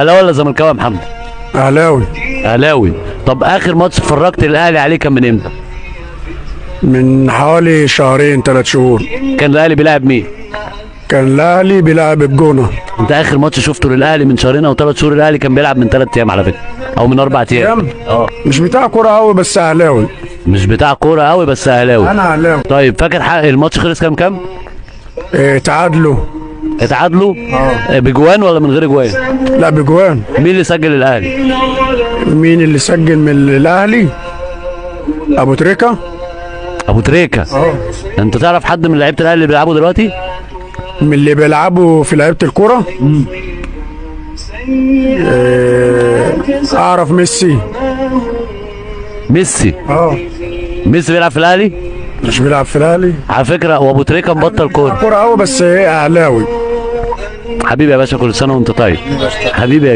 اهلاوي ولا زملكاوي يا محمد؟ اهلاوي. اهلاوي. طب اخر ماتش اتفرجت الاهلي عليه كان من امتى؟ من حوالي شهرين 3 شهور. كان الاهلي بيلعب مين؟ كان الاهلي بيلعب الجونه. انت اخر ماتش شفته للاهلي من شهرين او 3 شهور، الاهلي كان بيلعب من 3 ايام على فكرة او من 4 ايام. أيام؟ اه. مش بتاع كورة قوي بس اهلاوي. مش بتاع كورة قوي بس اهلاوي. انا اهلاوي. طيب فاكر حق الماتش خلص كام كام؟ إيه، تعادلوا. اتعادلوا؟ اه. بجوان ولا من غير جوان؟ لا، بجوان. مين اللي سجل الاهلي؟ مين اللي سجل من الاهلي؟ ابو تريكه. ابو تريكه. اه. انت تعرف حد من لعيبة الاهلي اللي بيلعبوا دلوقتي؟ من اللي بيلعبوا في لعيبة الكورة؟ إيه، اعرف ميسي. ميسي. اه. ميسي بيلعب في الاهلي؟ مش بيلعب في الاهلي. على فكرة وابو تريكه مبطل كورة. كورة قوي بس ايه اهلاوي. حبيبي يا باشا، كل سنة وانت طيب حبيبي.